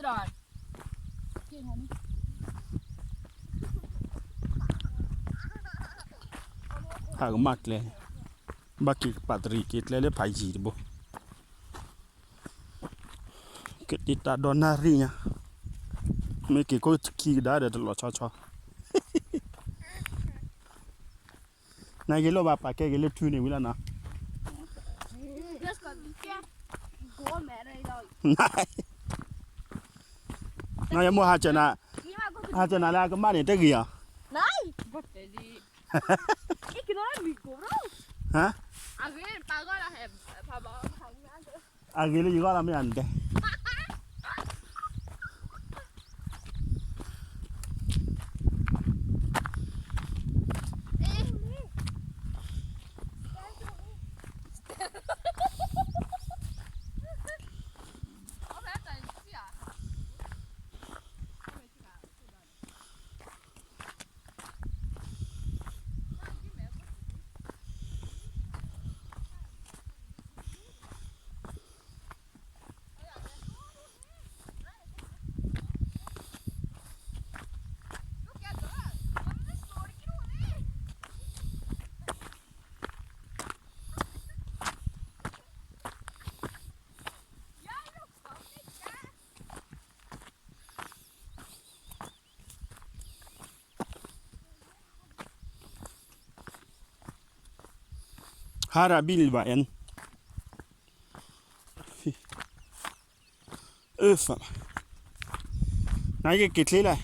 ဟးကမၣ်ကျဲ, ဘၣ်က့ၤကပာ်တရံးက့ၤကျဲလၢဖးယံၤတဘိ, က့ၤတ့တၢ်ဒီနၣ်ရံၣ်ညါ, မ့ၢ်က့ၤခိၣ်ခံကဒါဒီးတလီၤဆီဆီ, နက့ၤလိၣ်ဘၣ်ပာ်ကဲက့ၤလၢထူန့ၣ်ဝံၤလီၤနီၤ, နယမိၢ်ဟးစၢၤနၤ, ဟးစၢၤနၤလၢအကမၣ်န့ၣ် တဂ့ၤဧါ, အဂ့ၤလၢယဂီၢ်လီၤမ့ၢ်ဧါန့ၣ်တဲ Hara bil ba en. Ơ, nai kê kê tlê lai.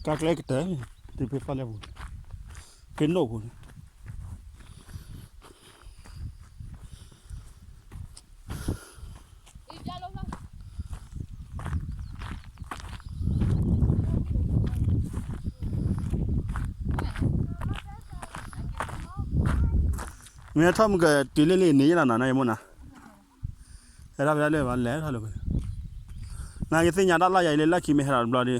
Ka klé ki tɛ, ti pe fa lɛ bu, pe no bu. Mɛ tɔm kɛ ti lele ni yɛ la na na yɛ mɔ na. Hɛ da bɛ da lɛ ba lɛ tɔ lɛ. Na yɛ ti nya da la ya lɛ la ki mɛ hɛ da bla di.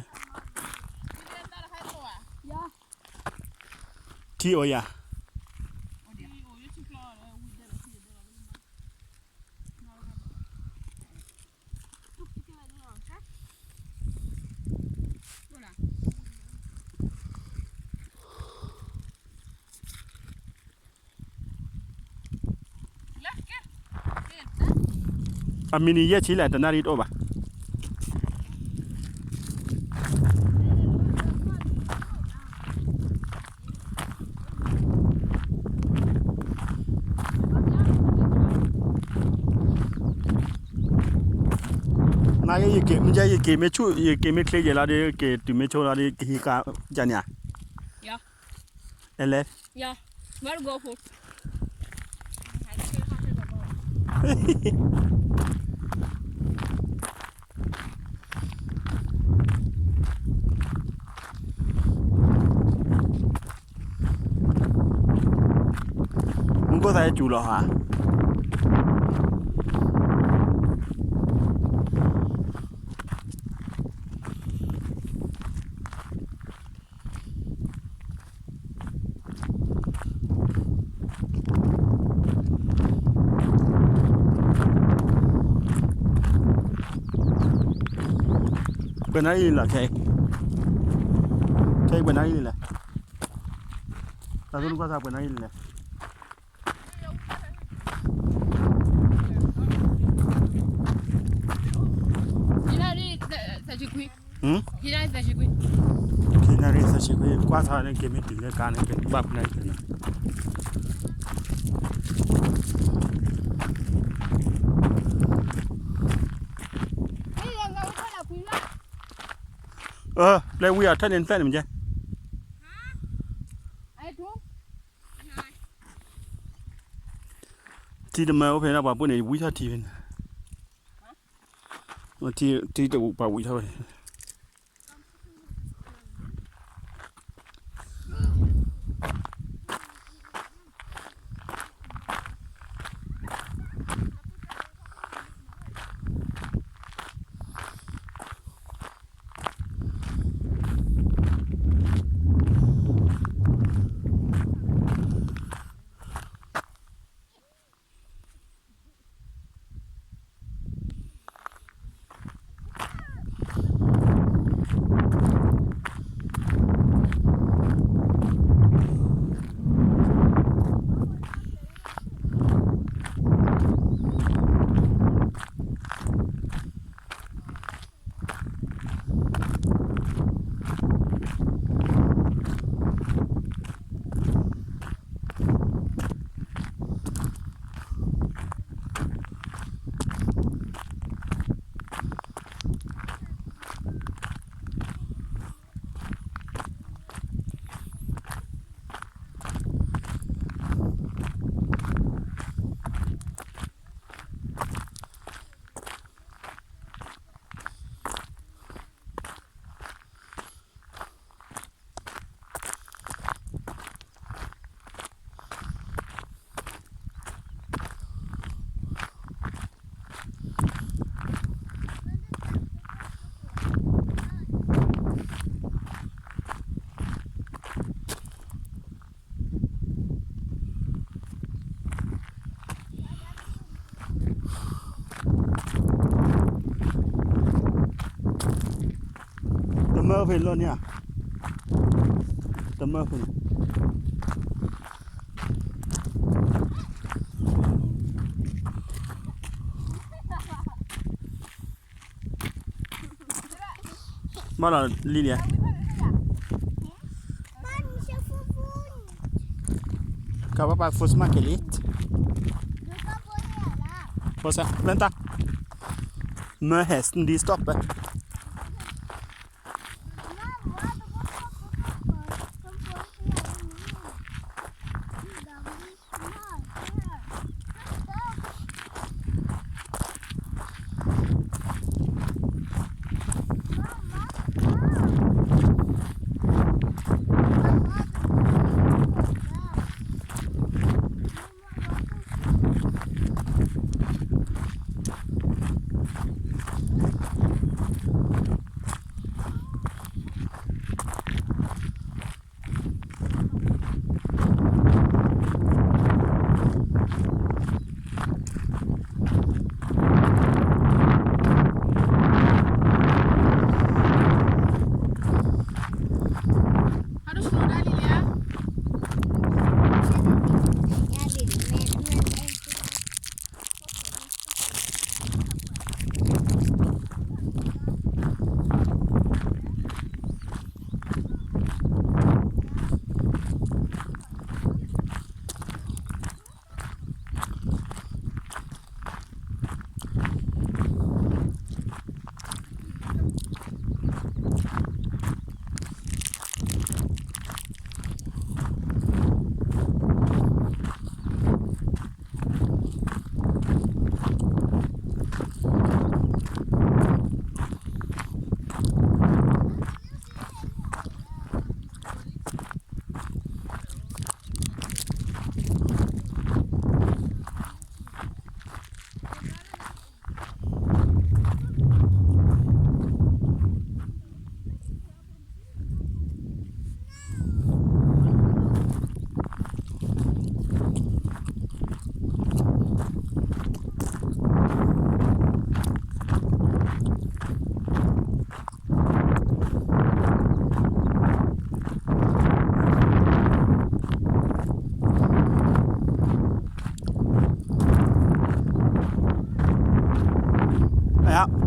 Ti o ya. A mini yɛ chi lɛ tɛ na ri tɔ ba. Na yɛ yɛ kɛ mɛ yɛ kɛ mɛ chu yɛ kɛ mɛ kle yɛ la de kɛ tu mɛ chu la de kɛ hi ka ja nya. Ɛ lɛ. Mungko thai chu lo ha. Buen ahí la, ok. Ok, buen ahí la. Tatu nunca sa buen ahí la. Hina ri thachikwi. Hina ri thachikwi. Hina ri thachikwi. Kwa tha ne kemi tu ne ka ne ke bap ne ke na. Ơ, le wi a thani thani mje. Ti de ma open na pa pu ne wi tha ti. Ti ti de pa wi tha. ဖဲလီၤန့ၣ်ဧါ, တမၢဖဲန့ၣ် ဘၣ်လီၤလံလံဧါ, ကဘၣ်ပာ် first market လံ, ဖဲတၢ်, မၢဟဲ ဒီစတော့ပဲ ယ